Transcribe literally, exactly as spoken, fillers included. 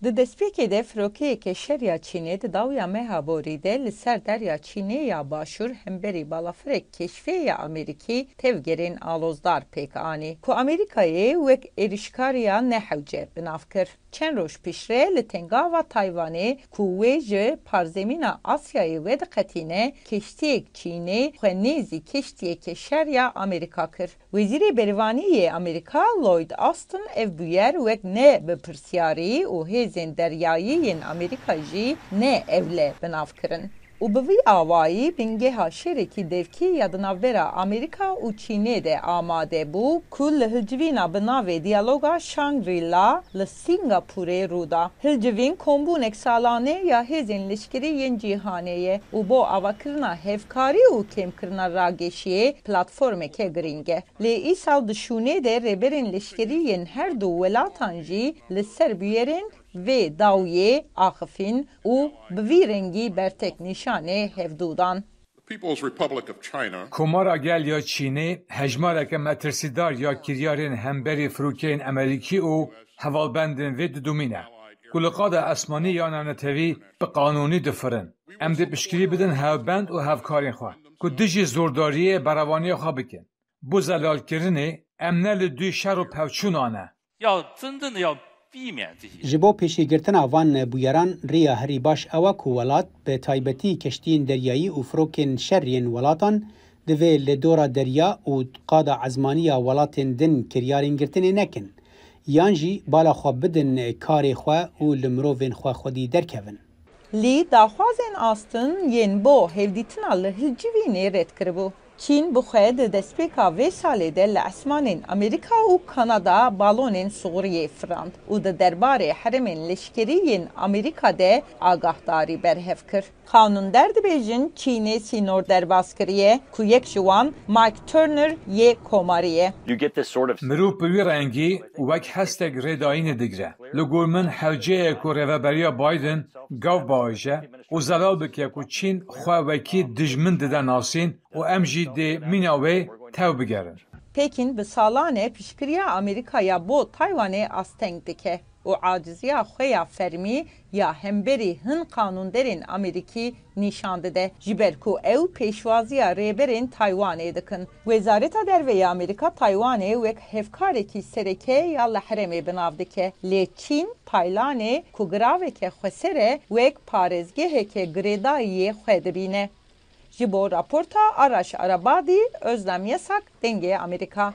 Di destpêkê de firokeyeke şer ya Çînê di dawiya meha borî de li ser derya Çînê ya başûr hemberî balafirek keşfê ya Amerîkî tevgerên alozdar pêk anî, ku Amerîkayê wek êrişkariya nehewce bi nav kir. Çend roj piştre li tengava Taywanê, ku wê ji parzemîna Asyayê vediqetîne, keştiyek Çînê xwe nêzî keştiyeke şer ya Amerîka kir. Wezîrê Berivanî yê Amerîka Lloyd Austin ev bûyer wek ne bi pirsyarî û hêzên deryayî yên Amerîka jî ne ewle bi nav kirin. Û bi vî awayî bingeha şerekî devkî ya di navbera Amerîka û Çînê de amade bû, ku li hilcivîna bi navê Diyaloga Shangri-La li Singapûrê rû da. Hilcivîn kombûnek salane ya hêzên leşkerî yên cîhanê ye û bo avakirina hevkarî û kêmkirina ragêşiyê platformeke girîng e. Lê îsal di şûnê de rêberên leşkerî yên her du welatan jî li ser bûyerên vê dawiyê axifîn û bi vî rengî bertek nîşanê hevdû dan. The People's Republic of China. Komara Gel ya Çînê hejmareke metirsîdar ya kiryarên hemberî firokeyên Amerîkî û hevalbendên vê didomîne, ku li qada esmanî ya navnetewî bi qanûnî difirin. Em dê piştgirî bidin hevbend û hevkarên xwe, ku dijî zordariyê berevaniya xwe bikin. Bo zelalkirinê em ne li dû şer û pevçûna ne. 要真正的要避免这些。 Ji bo pêşîgirtina van bûyeran riya herî baş ew e ku welat, bi taybetî keştiyên deryayî û firokên şer yên welatan, divê li dora derya û qada ezmaniya welatên din kiryarên girtinê nekin, yan jî bala xwe bidin karê xwe û li mirovên xwe xwedî derkevin. Lî daxwazên Austin yên bo hevdîtina li hilcivînê red kiribû. Çîn bi xwe di destpêka vê salê de li esmanên Amerîka û Kanada balonên sixuriyê firand û di derbarê herêmên leşkerî yên Amerîka de agahdarî berhev kir. Qanûnder dibêjin Çînê sînor derbas kiriye, ku yek ji wan Mike Turner yê Komarî ye. You get this sort of Mirov bi wî rengî wek hestek rêdayînê digire. Li gor min hewce ye ku Rêveberiya Biden gav biaje û zelal bike ku Çîn xwe wekî dijmin dide nasîn û em jî dê mîna wê tev bigerin. Pekîn bi salan e piştgiriya Amerîka ya bo Taywanê asteng dike û aciziya xwe ya fermî ya hemberî hin qanûnderên Amerîkî nîşan dide, ji ber ku ew pêşwaziya rêberên Taywanê dikin. Wezareta Derve ya Amerîka Taywanê wek hevkarekî sereke ya li herêmê bi nav dike, lê Çîn Taylanê ku giraveke xweser e, wek parêzgeheke girêdayî yê xwe dibîne. Ji bo raporta Araş Arabadî, Özlem Yasak, Dengê Amerîka.